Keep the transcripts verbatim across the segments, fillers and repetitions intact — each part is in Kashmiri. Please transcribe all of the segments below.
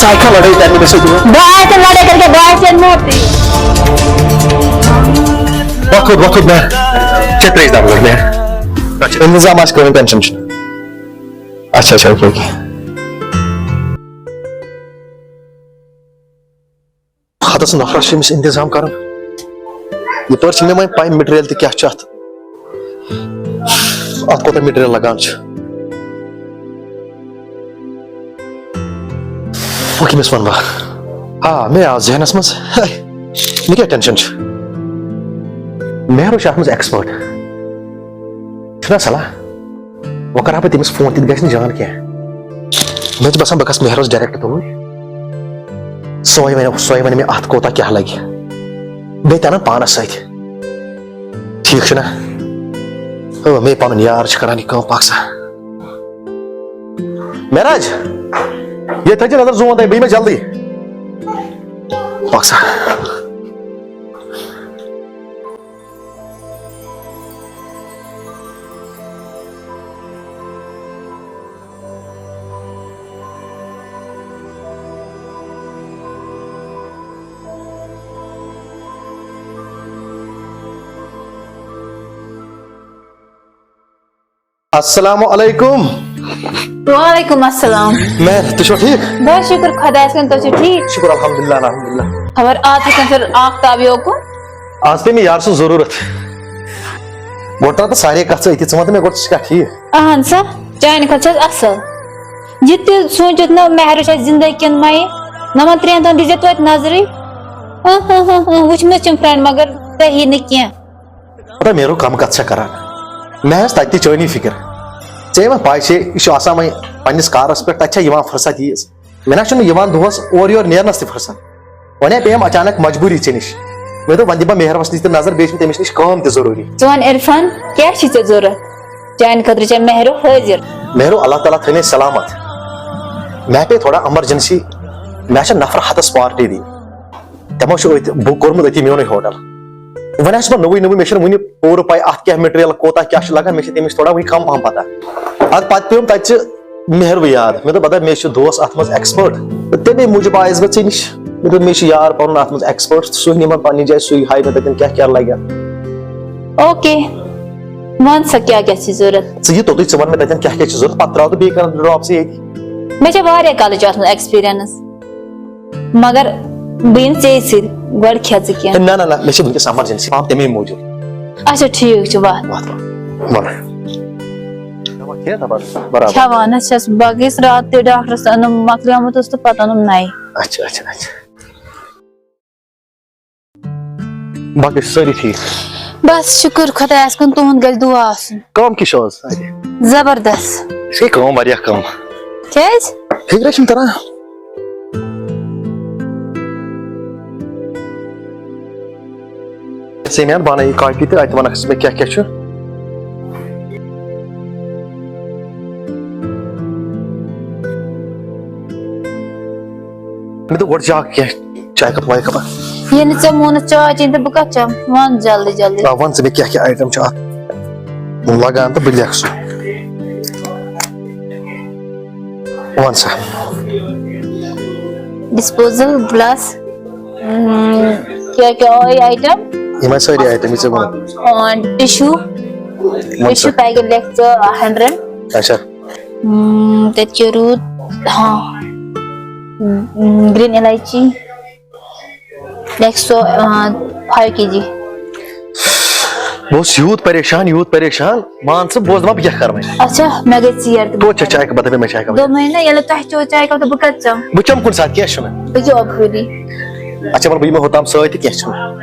ژٕ آیکھا لڑٲے کرنہِ مےٚ سۭتۍ یور؟ بہٕ آیس نہٕ لڑٲے کرنہِ کینٛہہ، بہٕ آیس ژےٚ نوکری۔ وۄتھ، وۄتھ، وۄتھ، مےٚ۔ ژےٚ ترٛیش دَگ لوٚگ، مےٚ۔ انتظام آسہِ کٕہٕنۍ، ٹینشن چھُنہٕ۔ اچھا، اچھا، اوکے، اوکے۔ ہتس نفرس چھُ أمِس انتظام کرُن۔ یپٲرۍ چھِ مےٚ وۄنۍ پاے مٹیریل تہِ کیٛاہ چھُ اتھ۔ اتھ کوٗتاہ مٹیریل لگان چھُ۔ وۄنۍ کٔمِس وَنہٕ بہٕ؟ آ، مےٚ آو ذہنَس منٛز۔ ہے، مےٚ کیٛاہ ٹینشن چھُ؟ مہرو چھُ اَتھ منٛز ایکسپٲرٹ۔ چھُنہ صلاح؟ وۄنۍ کَرٕ ہا بہٕ تٔمِس فون، تہِ گژھِ نہٕ جان کینٛہہ۔ مےٚ چھُ باسان، بہٕ گژھٕ مہروس ڈایریکٹ توٗرۍ۔ سۄے وَنہِ، سۄے وَنہِ مےٚ اَتھ کوٗتاہ کیٛاہ لَگہِ۔ بیٚیہِ تہِ اَنَن پانَس سۭتۍ۔ ٹھیٖک چھُنہ؟ ہو، مے پَنُن یار چھُ کَران یہِ کٲم، پَکھ سا۔ معراج، ییٚتہِ تھٲیزِ نظر زون تۄہہِ، بہٕ یِمے جلدی۔ پَکھ سا۔ السلام علیکم۔ وعلیکم السلام۔ مہر، تُہۍ چھِوا ٹھیٖک؟ بس شُکُر خۄدایَس کُن، تُہۍ چھِو ٹھیٖک؟ شُکُر الحمدللہ، الحمدللہ۔ خبر آز کِتھ کٔنۍ پھِر آفتاب یوکُن؟ آز پیٚیہِ مےٚ یارٕ سُنٛد ضروٗرت۔ گۄڈٕ ترٛاو تہٕ سارے کَتھ ژٕ أتی، ژٕ وَن تہٕ مےٚ گۄڈٕ ژٕ چھَکھا ٹھیٖک؟ اہن سا، چانہِ کھۄتہٕ چھَس اَصٕل۔ یہِ تہِ سوٗنٛچِتھ نہ مہرٕ چھےٚ زِندَے کِنہٕ مَیہِ، نَمَن ترٛٮ۪ن دۄہَن دیٖزِ توتہِ نظرٕے۔ اۭں، اۭں، اۭں، اۭں، وٕچھمٕژ چھِم فرٛٮ۪نٛڈ مگر تۄہہِ یی نہٕ کینٛہہ۔ پتہ مہرو کم کتھ چھےٚ کران۔ مےٚ ٲس تتہِ تہِ چٲنی فکر۔ ژےٚ ما پاے چھے، یہِ چھُ آسان وۄنۍ پننِس کارس پٮ۪ٹھ، تتہِ چھےٚ یِوان فرصت ییٖژ۔ مےٚ نہ چھُنہٕ یِوان دۄہس اورٕ یورٕ نیرنس تہِ فرصت۔ وۄنۍ پیٚیَم اچانک مجبوٗری ژےٚ نِش۔ مےٚ دوٚپ وۄنۍ دِمہٕ بہٕ مہروس نِش تہِ نظر، بیٚیہِ چھِ تٔمِس نِش کٲم تہِ ضروٗری۔ ژٕ وَن عرفان، کیٛاہ چھِ ژےٚ ضوٚرَتھ؟ چانہِ خٲطرٕ چھےٚ مہرو حٲضِر۔ مہرو، اللہ تعالیٰ تھٲینَے سلامت۔ مےٚ پیٚیہِ تھوڑا ایمرجنسی، مےٚ چھےٚ نفرٕ ہتس پارٹی دِنۍ۔ تِمو چھُ أتھۍ بُک کوٚرمُت أتھی میونُے ہوٹل۔ وۄنۍ آسہِ مےٚ نوٚوُے نوٚوُے، مےٚ چھُنہٕ وُنہِ پوٗرٕ پَے اَتھ کیٛاہ مٹیریل کوٗتاہ کیٛاہ چھُ لگان، مےٚ چھِ تَمِچ تھوڑا وُنہِ کم پہم پتہ۔ اَدٕ پتہٕ پیوٚم تَتہِ چہِ مہروِ یاد، مےٚ دوٚپ، "اَدا مےٚ چھُ دوس اَتھ منٛز ایکسپٲرٹ، تہٕ تَمے موٗجوٗب آیس بہٕ ژےٚ نِش۔" مےٚ دوٚپ، "مےٚ چھُ یار پَنُن اَتھ منٛز ایکسپٲرٹ، سُے نِمن پننہِ جایہِ، سُے ہاوِ مےٚ تَتٮ۪ن کیٛاہ کیٛاہ لگہِ۔" اوکے، وَن سا کیٛاہ کیٛاہ چھِ ضوٚرَتھ؟ ژٕ یہِ توٚتُے، ژٕ وَن مےٚ تَتٮ۪ن کیٛاہ کیٛاہ چھِ ضوٚرَتھ، پَتہٕ ترٛاو تہٕ بیٚیہِ کَرَن ڈراپ ژٕ ییٚتی۔ مےٚ چھےٚ واریاہ کالٕچ اَتھ منٛز ایکسپیرینس۔ مگر بہٕ یِمہٕ ژےٚ سۭتۍ، گۄڈٕ کھےٚ ژٕ کینٛہہ۔ ہے، نہ، نہ، نہ، مےٚ چھِ وٕنکیٚس ایمرجنسی پہم، تَمے موٗجوٗب۔ اچھا، ٹھیٖک چھُ، وَتھ۔ وَتھ، وَتھ۔ وَلہٕ۔ دوا کھےٚ دَبَس برابر۔ کھٮ۪وان حظ چھَس۔ بہٕ گٔیَس راتھ تہِ ڈاکٹرَس، اوٚنُم، مۄکلیومُت اوس تہٕ پَتہٕ اوٚنُم نَیہِ۔ اچھا، اچھا، اچھا۔ باقٕے چھِ سٲری ٹھیٖک؟ بس شُکُر خۄدایَس کُن، تُہُنٛد گژھِ دُعا آسُن۔ کٲم کِژھ چھِ آز اَتہِ؟ زبردست۔ اَسہِ گٔے کٲم واریاہ کَم۔ کیٛازِ؟ فِکرے چھُنہٕ تَران۔ ژٕ مےٚ اَن بانہٕ یہِ کاپی تہٕ اَتہِ وَنَکھ ژٕ مےٚ کیٛاہ کیٛاہ چھُ۔ مےٚ دوٚپ گۄڈٕ چاکھ کینٛہہ، چایہِ کپ وایہِ کپا۔ ییٚلہِ ژےٚ ووٚنُتھ چاے چیٚنۍ تہٕ بہٕ کَتھ چٮ۪مہٕ؟ وَن جلدی جلدی۔ آ، وَن ژٕ مےٚ کیٛاہ کیٛاہ آیٹم چھِ اَتھ لَگان تہٕ بہٕ لیکھٕ سُہ۔ وَن سا۔ ڈسپوزل گلاس، اۭں، کیٛاہ کیٛاہ آے آیٹم؟ یِم آے سٲری آیٹم، یہِ ژےٚ ووٚنُتھ۔ آ، ٹشو، وَن سا۔ ٹشو پیکٹ لیکھ ژٕ ہنڈریڈ۔ اچھا۔ اۭں، تَتہِ کیٛاہ روٗد؟ ہاں۔ اۭں، گرین الائچی۔ لیکھ سُہ، آ، فایو کے جی۔ بہٕ اوسُس یوٗت پریشان، یوٗت پریشان، مان ژٕ، بوز دَپان بہٕ کیٛاہ کَرٕ وۄنۍ۔ اچھا، مےٚ گٔے ژیر تہٕ توتہِ چھےٚ چایہِ کپ، دَپے مےٚ چایہِ کپ۔ دوٚپمَے نہ، ییٚلہِ تۄہہِ چیوٚو چایہِ کپ تہٕ بہٕ کَتہِ چٮ۪مہٕ؟ بہٕ چٮ۪مہٕ کُنہِ ساتہٕ، کینٛہہ چھُنہٕ۔ بہٕ کیٛاہ اوٚکُن یی؟ اچھا، وَلہٕ بہٕ یِمہٕ ہوٚتام سۭتۍ تہٕ کینٛہہ چھُنہٕ۔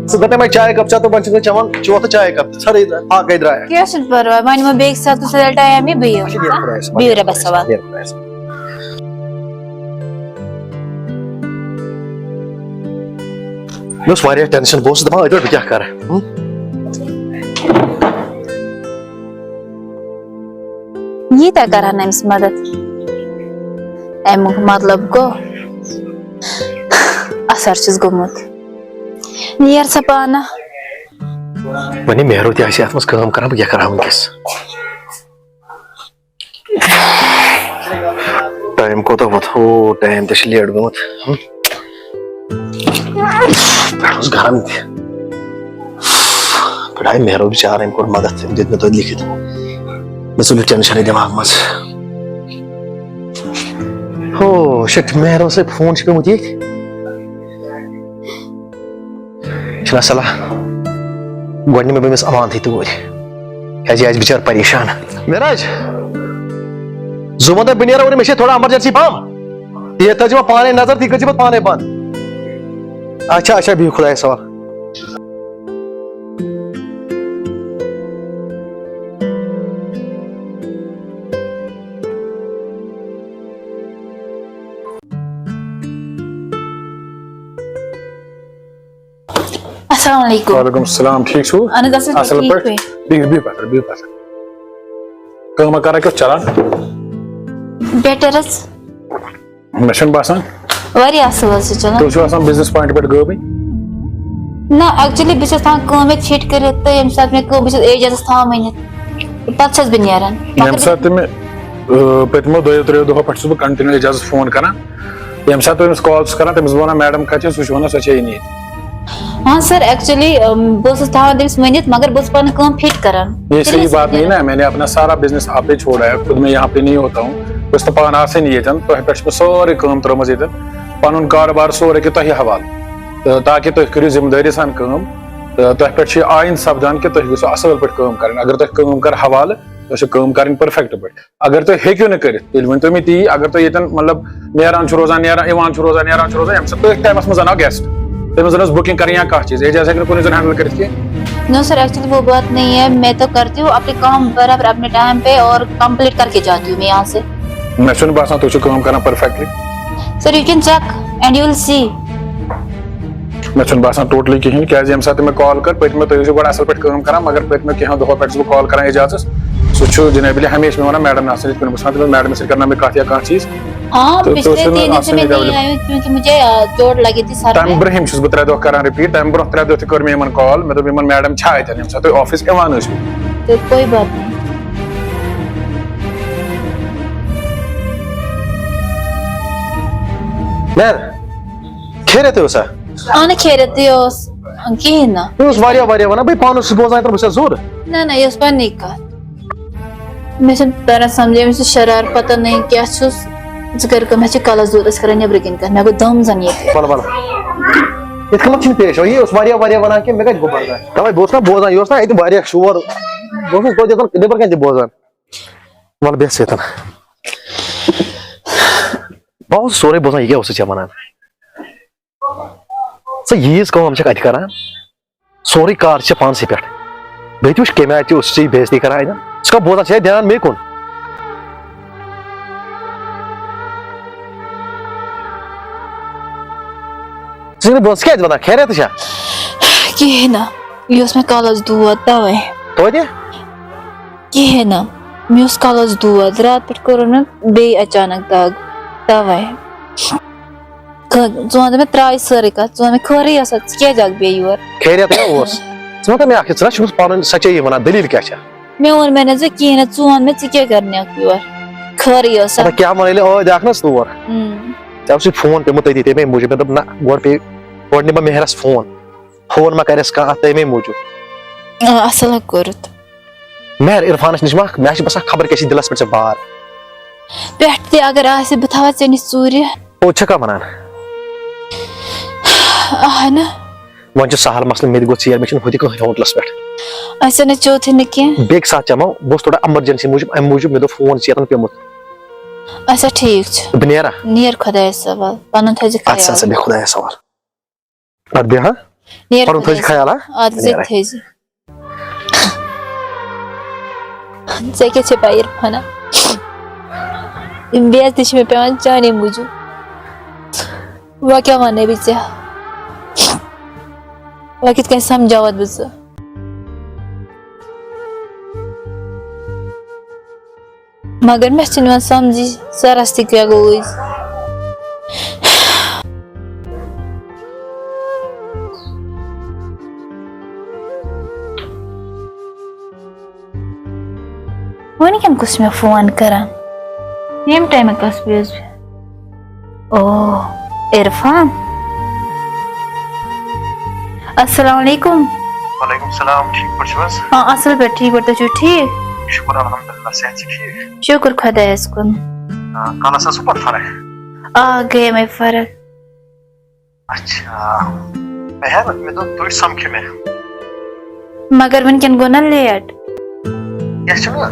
ژٕ دَپے مےٚ چایہِ کپ چےٚ تہٕ وۄنۍ چھُکھ نہٕ چٮ۪وان، چیوتھ چایہِ کپ تہٕ ژھرٕے، فاقَے درٛاے۔ کینٛہہ چھُنہٕ پَرواے، وۄنۍ یِمو بیٚیہِ ساتہٕ ژٕ ٹایم یہِ بہٕ یِمہٕ۔ اچھا، بِہِو خۄدایَس حوالہٕ۔ بِہِو رۄبَس حوالہٕ۔ بِہِو خۄدایَس حوالہٕ۔ مےٚ اوس واریاہ ٹینشن، بہٕ اوسُس دَپان أتھۍ پٮ۪ٹھ بہٕ کیٛاہ کَرٕ۔ ہُم؟ ییٖتیٛاہ کَرٕ ہا نہٕ أمِس مدد۔ اَمیُک مطلب گوٚو، اَثر چھُس گوٚمُت۔ نیر سا پانہٕ۔ وۄنۍ یہِ مہرو تہِ آسہِ اَتھ منٛز کٲم کَران، بہٕ کیٛاہ کَرٕ ہا وٕنۍکٮ۪س؟ ٹایم کوٗتاہ ووت؟ ہو، ٹایم تہِ چھُ لیٹ گوٚمُت۔ ہم۔ پٮ۪ٹھ اوس گرم تہِ۔ پٮ۪ٹھ آیہِ مہرو بِچارٕ، أمۍ کوٚر مدد، أمۍ دیُت مےٚ توتہِ لیکھِتھ۔ مےٚ ژوٚل یہِ ٹٮ۪نشَنٕے دٮ۪ماغہٕ منٛز۔ ہو، شِٹ، مہرو سۭتۍ فون چھُ پیوٚمُت ییٚتھۍ۔ چھُنہ صلاح، گۄڈٕ نِمہٕ بہٕ أمِس اَمانتھٕے توٗرۍ، کیٛازِ یہِ آسہِ بِچار پریشان۔ معراج، زوٗ وَن تۄہہِ بہٕ نیرٕ اورٕ، مےٚ چھِ تھوڑا ایمرجنسی پَہَم۔ یہِ تھٲیزِ وۄنۍ پانَے نظر، تُہۍ کٔرزِ پَتہٕ پانَے بنٛد۔ اچھا، اچھا، بِہِو خۄدایَس حوالہٕ۔ السلام علیکم۔ وعلیکم السلام، ٹھیٖک چھِو؟ اہن حظ، اَصٕل پٲٹھۍ، اَصٕل ٹھیٖک پٲٹھۍ۔ پٲٹھۍ؟ بِہِو، بِہِو پَتھَر، بِہِو پَتھَر۔ کٲمہ کَرا کیُتھ چَلان؟ بیٹر حظ۔ مےٚ چھُنہٕ باسان۔ واریاہ اَصٕل حظ چھُ چَلان۔ تُہۍ چھِو آسان بِزنِس پوینٹ پٮ۪ٹھ غٲبٕے؟ نہ، actually بہٕ چھَس تھاوان کٲم ییٚتہِ فِٹ کٔرِتھ، تہٕ ییٚمہِ ساتہٕ مےٚ کٲم، بہٕ چھَس اعجازَس تھاوان ؤنِتھ، پَتہٕ چھَس بہٕ نیران۔ ییٚمہِ ساتہٕ تہِ مےٚ، آ، پٔتمو دۄیو ترٛیٚیو دۄہو پٮ۪ٹھ چھُس بہٕ continue اعجازَس فون کَران، ییٚمہِ ساتہٕ تُہۍ أمِس کال چھِس کَران، تٔمِس بہٕ وَنان، "میڈم کَتہِ چھِ؟" سُہ چھُ وَنان، "سۄ چھےٚ یہِ نیٖرِتھ۔" ہاں سر، actually، ام، بہٕ ٲسٕس تھاوان تٔمِس ؤنِتھ، مگر بہٕ ٲسٕس پَنٕنۍ کٲم فِٹ کَران۔ یہ تیٚلہِ صحیح ٲسٕس بات نہیں نیران۔ نا، میں نے اپنا سارا بزنس آپ پہ چھوڑا ہے، خود میں یہاں پہ نہیں ہوتا ہوں، بہٕ چھُس نہٕ پانہٕ آسٲنی ییٚتٮ۪ن، تۄہہِ پٮ۪ٹھ چھِ مےٚ سٲرٕے کٲم ترٲومٕژ ییٚتٮ۪ن، پَنُن کارٕبار سورُے کہِ تۄہہِ حوالہٕ، تہٕ تاکہِ تُہۍ کٔرِو ذمہٕ دٲری سان کٲم، تہٕ تۄہہِ پٮ۪ٹھ چھُ یہِ آیِندٕ سَپدان کہِ تُہۍ گٔژھِو اَصٕل پٲٹھۍ کٲم کَرٕنۍ۔ اگر تۄہہِ کٲم کَرِ حوالہٕ، تۄہہِ چھِ کٲم کَرٕنۍ پٔرفیکٹ پٲٹھۍ۔ اگر تُہۍ ہیٚکِو نہٕ کٔرِتھ، تیٚلہِ ؤنۍ تو مےٚ تی۔ اگر تُہۍ ییٚتٮ۪ن، مطلب، نیران چھُ روزان، نیران، یِوان چھُ روزان، نیران چھُ روزان، ییٚمہِ ساتہٕ تٔتھۍ ٹایمَس منٛز اَنو گیسٹ، تٔمِس زَن ٲس بُکِنگ کَرٕنۍ یا کانٛہہ چیٖز، اعجاز ہیٚکہِ نہٕ کُنُے زوٚن ہینڈل کٔرِتھ کینٛہہ۔ No sir, actually وہ بات نہیں ہے، میں تو کرتی ہوں اپنے کام برابر اپنے ٹائم پہ اور کمپلیٹ کر کے جاتی ہوں میں یہاں سے۔ مےٚ چھُنہٕ باسان تُہۍ چھِو کٲم کران پٔرفیکٹلی۔ Sir, you can check and you will see. مےٚ چھُنہٕ باسان ٹوٹلی کِہیٖنۍ، کیٛازِ ییٚمہِ ساتہٕ تہِ مےٚ کال کٔر، پٔتمہِ تُہۍ ٲسِو گۄڈٕ اَصٕل پٲٹھۍ کٲم کَران، مگر پٔتمہِ کینٛہَو دۄہَو پٮ۪ٹھ چھُس بہٕ کال کَران اعجازَس۔ سُہ چھُ جنابِ عٲلی ہمیشہِ مےٚ وَنان، "میڈم نہٕ آسان ییٚتہِ کُنہِ۔" بہٕ چھُس وَنان تٔمِس، "میڈمَس سۭتۍ کَرٕ نا مےٚ کَتھ یا کانٛہہ چیٖز؟" ہاں، تہٕ تُہۍ پچھلے ٲسِو نہٕ تین دن سے آسٲنی میں نہیں ایویلیبل۔ آئی ہوں کیونکہ مجھے، آ، چوٹ لگی تھی سر تَمہِ میں۔ برٛونٛہِم چھُس بہٕ ترٛےٚ دۄہ کَران رِپیٖٹ، تَمہِ برٛونٛہہ ترٛےٚ دۄہ تہِ کٔر مےٚ یِمَن کال، مےٚ دوٚپ یِمَن، "میڈم چھا اَتٮ۪ن ییٚمہِ ساتہٕ تُہۍ آفِس یِوان ٲسِو؟" تو کوئی بات نہیں۔ میر، خیریت اوسا؟ اہن خیریت تہِ اوس، کِہیٖنۍ نہٕ۔ یہِ اوس واریاہ، واریاہ وَنان، بہٕ پانہٕ اوسُس بوزان، بہٕ چھُس زوٚر۔ نہ، نہ، یہِ اوس پننی کَتھ۔ مےٚ چھُنہٕ تَران سَمجھے، مےٚ چھُ شرار پَتہ نہٕ کیٛاہ چھُس۔ ژٕ کَر کٲم، مےٚ چھِ کَلَس دود، أسۍ کَرو نیٚبرٕ کَنۍ کَتھ۔ مےٚ گوٚو دَم زَن ییٚتہِ۔ وَلہٕ، وَلہٕ۔ یِتھ کٔنۍ چھُنہٕ پیش یِوان۔ یہِ اوس واریاہ، واریاہ وَنان کہِ مےٚ کَتہِ گوٚو برداش۔ تَوَے بہٕ اوسُس نا بوزان، یہِ اوس نا اَتہِ واریاہ شور۔ بہٕ اوسُس توتہِ یَتَن نیٚبرٕ کَنۍ تہِ بوزان۔ وَلہٕ بیٚہہ سۭتۍ۔ بہٕ اوسُس سورُے بوزان، یہِ کیٛاہ اوسُے ژےٚ وَنان؟ ژٕ ییٖژ کٲم چھَکھ اَتہِ کَران، سورُے کار چھِ ژےٚ پانسٕے پٮ۪ٹھ۔ بیٚیہِ تہِ وٕچھ، کَمہِ آیہِ تہِ اوس ژےٚ یہِ بے عزتی کَران اَتٮ۪ن۔ ژٕ کَتھ بوزان چھےٚ دھیان مے کُن؟ ژٕ چھَکھ نہٕ بوزان، ژٕ کیٛازِ وَنان؟ خیریتٕے چھا؟ کِہیٖنۍ نہٕ، یہِ اوس مےٚ کَلَس دود تَوَے۔ توتہِ؟ کِہیٖنۍ نہٕ، مےٚ اوس کَلَس دود، راتہٕ پٮ۪ٹھ کوٚرُن مےٚ بیٚیہِ اچانک دَگ، تَوَے۔ خٲ-، ژٕ وَن تہٕ مےٚ، ترٛاو یہِ سٲرٕے کَتھ، ژٕ وَن مےٚ، خٲرٕے ٲسا، ژٕ کیٛازِ آکھ بیٚیہِ یور؟ خیریت ہے اوس۔ ژٕ وَن تہٕ مےٚ اَکھ چیٖز، ژٕ نہ چھُکھ پَنُن سَچٲیی وَنان، دٔلیٖل کیٛاہ چھےٚ؟ مےٚ ووٚن، مےٚ نہ ژےٚ کِہیٖنۍ نہٕ، ژٕ وَن مےٚ، ژٕ کیٛاہ کَرنہِ اَکھ یور؟ خٲرٕے ٲسا؟ پَتہٕ کیٛاہ وَنان، ییٚلہِ ٲدۍ آکھ نہ ژٕ تور۔ اۭں۔ ژےٚ اوسُے فون پیوٚمُت تٔتی، تَمے موٗجوٗب۔ مےٚ دوٚپ، نہ، گۄڈٕ پیٚیہِ، گۄڈٕ نِمہٕ بہٕ مہرَس فون۔ فون ما کَرٮ۪س کانٛہہ اَتھ تَمے موٗجوٗب۔ آ، اَصٕل ہا کوٚرُتھ۔ مہر عرفانس نِش ما، مےٚ چھِ باسان خبر کیٛاہ چھِ دِلس پٮ۪ٹھ ژےٚ بار۔ پٮ۪ٹھ تہِ اگر آسہِ، بہٕ تھاوٕ ژےٚ نِش ژوٗرِ۔ او، چھَکھا وَنان؟ اہنہٕ۔ وۄنۍ چھُ سہل مسلہٕ، مےٚ تہِ گوٚو ژیر، مےٚ چھُنہٕ ہُتہِ کٕہٕنۍ ہوٹلس پٮ۪ٹھ۔ اَسہِ نہٕ چیوتھٕے نہٕ کینٛہہ۔ بیٚکہِ ساتہٕ چٮ۪مو، بہٕ اوسُس تھوڑا ایمرجنسی موٗجوٗب، اَمہِ موٗجوٗب مےٚ دوٚپ فون چھِ یَتَن پیوٚمُت۔ اچھا، ٹھیٖک چھُ۔ بہٕ نیرا؟ نیر خۄدایَس حوال، پَنُن تھٲیزِ اَدٕ سا، خیال۔ اَدٕ سا، بیٚہہ خۄدایَس حوال۔ اَدٕ بیٚہہ ہا۔ نیر پَنُن تھٲیزِ خۄدایَس خیال، ہا؟ حوال۔ اَدٕ زِ نیرا۔ تھٲیزِ۔ ژےٚ کیٛاہ چھےٚ پَے عرفانہ؟ یِم بے عزتی چھِ مےٚ پٮ۪وان چانے موٗجوٗب۔ وۄنۍ کیٛاہ وَنَے بہٕ ژےٚ؟ وۄنۍ کِتھ کٔنۍ سَمجھاوَتھ بہٕ ژٕ؟ مگر مےٚ چھُنہٕ یِوان سَمجھی سَرَس تہِ کیٛاہ گوٚو أزۍ۔ وٕنکٮ۪ن کُس مےٚ فون کران؟ ییٚمہِ ٹایمہٕ کَس پیوس بہٕ؟ او، عرفان۔ السلام علیکم۔ وعلیکم السلام، ٹھیٖک پٲٹھۍ چھِو حظ؟ آ، اَصٕل پٲٹھۍ، ٹھیٖک پٲٹھۍ، تُہۍ چھِو ٹھیٖک؟ شُکُر الحمدللہ، صحت چھِ ٹھیٖک؟ شُکُر خۄدایَس کُن۔ آ، کَلَس ٲسوٕ پَتہٕ فرق؟ آ، گٔیے مےٚ فرق۔ اچھا، مےٚ ہا، مےٚ دوٚپ تُہۍ سَمکھِو مےٚ۔ مگر وٕنکٮ۪ن گوٚو نا لیٹ۔ کینٛہہ چھُنہٕ،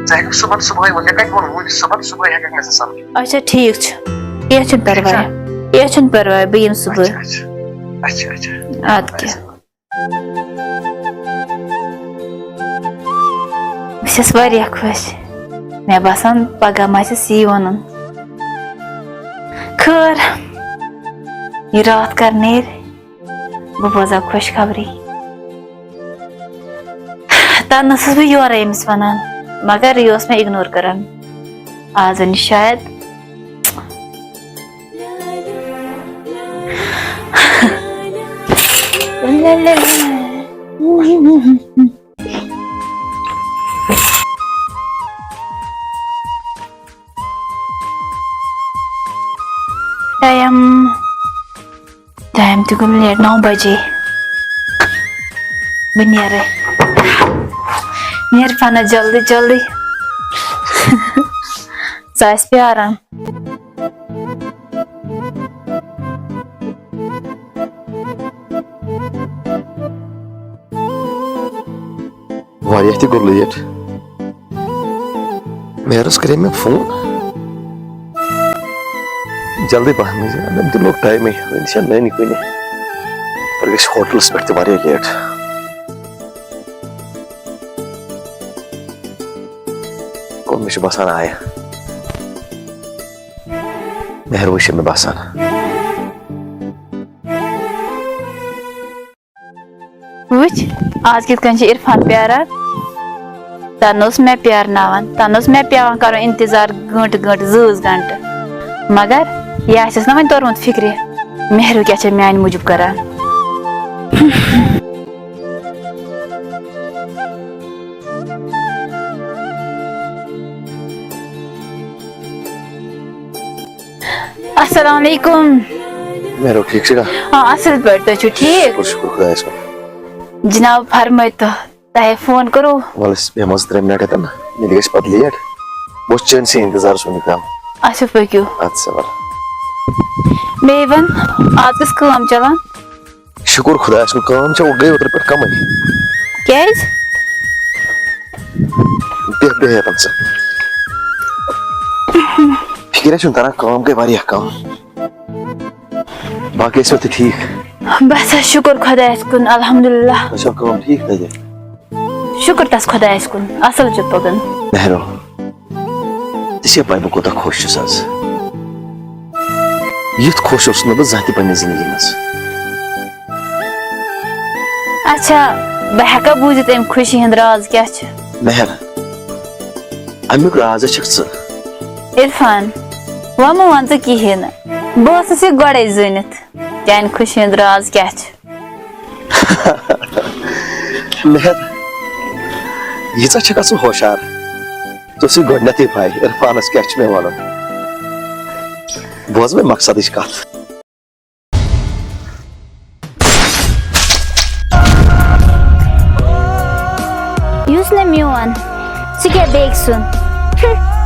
ژٕ ہیٚکَکھ صُبحن صُبحٲے ؤنِتھ، مےٚ کَتہِ ووٚن وٕنۍ صُبحن، صُبحٲے ہٮ۪کَکھ مےٚ سۭتۍ سَمکھِتھ۔ اچھا، ٹھیٖک چھُ، کینٛہہ چھُنہٕ ٹھیٖک چھا؟ پَرواے، کینٛہہ چھُنہٕ پَرواے، بہٕ یِمہٕ صُبحٲے۔ اچھا، اچھا، اچھا، اچھا۔ اَدٕ کیٛاہ۔ بہٕ چھَس واریاہ خۄش، مےٚ باسان، پَگاہ ما آسٮ۪س یی وَنُن۔ خٲر، یہِ راتھ کَر نیرِ، بہٕ بوزٕ ہا خۄشخبری۔ تَنہٕ ٲسٕس بہٕ یورَے أمِس وَنان، مگر یہِ اوس مےٚ اِگنور کَران۔ آز وَنہِ شاید۔ ٹایم، ٹایم تہِ گوٚو لیٹ، نَو بجے۔ بہٕ نیرٕ، نیرٕ پنہ جلدی جلدی۔ سۄ آسہِ پیاران۔ واریاہ تہِ گوٚو لیٹ۔ مہرس کریے مےٚ فون۔ جلدی پہن حظ، مےٚ تہِ لوٚگ ٹایمٕے، وۄنۍ چھےٚ نٔنۍ کُنہِ۔ پتہٕ گژھِ ہوٹلس پٮ۪ٹھ تہِ واریاہ لیٹ۔ گوٚو، مےٚ چھُ باسان آیہِ۔ مہر وٕچھ، چھِ مےٚ باسان۔ وٕچھ، آز کِتھ کٔنۍ چھِ عرفان پیاران۔ تَنہٕ اوس مےٚ پیارناوان، تَنہٕ اوس مےٚ پٮ۪وان کَرُن اِنتظار گٲنٛٹہٕ گٲنٛٹہٕ، زٕ زٕ گھنٹہٕ۔ مگر یہِ آسٮ۪س نہ وۄنۍ توٚرمُت فِکرِ، مہرو کیٛاہ چھےٚ میٛانہِ موٗجوٗب کَران۔ السلام علیکم۔ مہرو، ٹھیٖک چھُکھا؟ آ، اَصٕل پٲٹھۍ، تُہۍ چھِو ٹھیٖک؟ شُکُر، شُکُر خۄدایَس کُن۔ جِناب، فرمٲیتو، تۄہہِ فون کوٚروٕ؟ وَلہٕ حظ، بیٚہمو زٕ ترٛےٚ مِنَٹ ییٚتٮ۪ن، مےٚ تہِ گژھِ پَتہٕ لیٹ۔ بہٕ اوسُس چٲنۍ سٕے اِنتظارَس وٕنیُک تام۔ اچھا، پٔکِو۔ اَدٕ سا، وَلہٕ۔ بیٚیہِ وَن، آز کۄس کٲم چَلان؟ شُکُر خۄدایَس کُن، کٲم چھےٚ، گٔے اوترٕ پٮ۪ٹھ کَمٕے۔ کیٛازِ؟ بیٚہہ، بیٚہہ ییٚتٮ۪ن ژٕ۔ فِکرِ چھُنہٕ تَران، کٲم گٔے واریاہ کَم۔ باقٕے ٲسِو تُہۍ ٹھیٖک؟ بس حظ، شُکُر خۄدایَس کُن، الحمدللہ۔ تۄہہِ چھَو کٲم ٹھیٖک تَتہِ؟ شُکُر تَس خۄدایَس کُن، اَصٕل چھُ پَکان۔ مہرو، ژےٚ چھےٚ پَے بہٕ کوٗتاہ خۄش چھُس آز؟ یُتھ خۄش اوسُس نہٕ بہٕ زانٛہہ تہِ پنٛنہِ زِندگی منٛز۔ اچھا، بہٕ ہٮ۪کا بوٗزِتھ اَمہِ خوشی ہُنٛد راز کیٛاہ چھُ؟ مہر، اَمیُک راز چھَکھ ژٕ۔ عرفان، وۄنۍ مہٕ وَن ژٕ کِہیٖنۍ نہٕ۔ بہٕ ٲسٕس یہِ گۄڈَے زٲنِتھ، چانہِ خوشی ہُنٛد راز کیٛاہ چھُ۔ مہر، ییٖژاہ چھَکھا ژٕ ہوشیار؟ ژےٚ ٲسٕے گۄڈٕنٮ۪تھٕے پَے، عرفانَس کیٛاہ چھُ مےٚ وَنُن۔ بوز وۄنۍ مقصدٕچ کَتھ۔ یُس نہٕ میون، سُہ کیٛاہ بیٚکہِ سُنٛد؟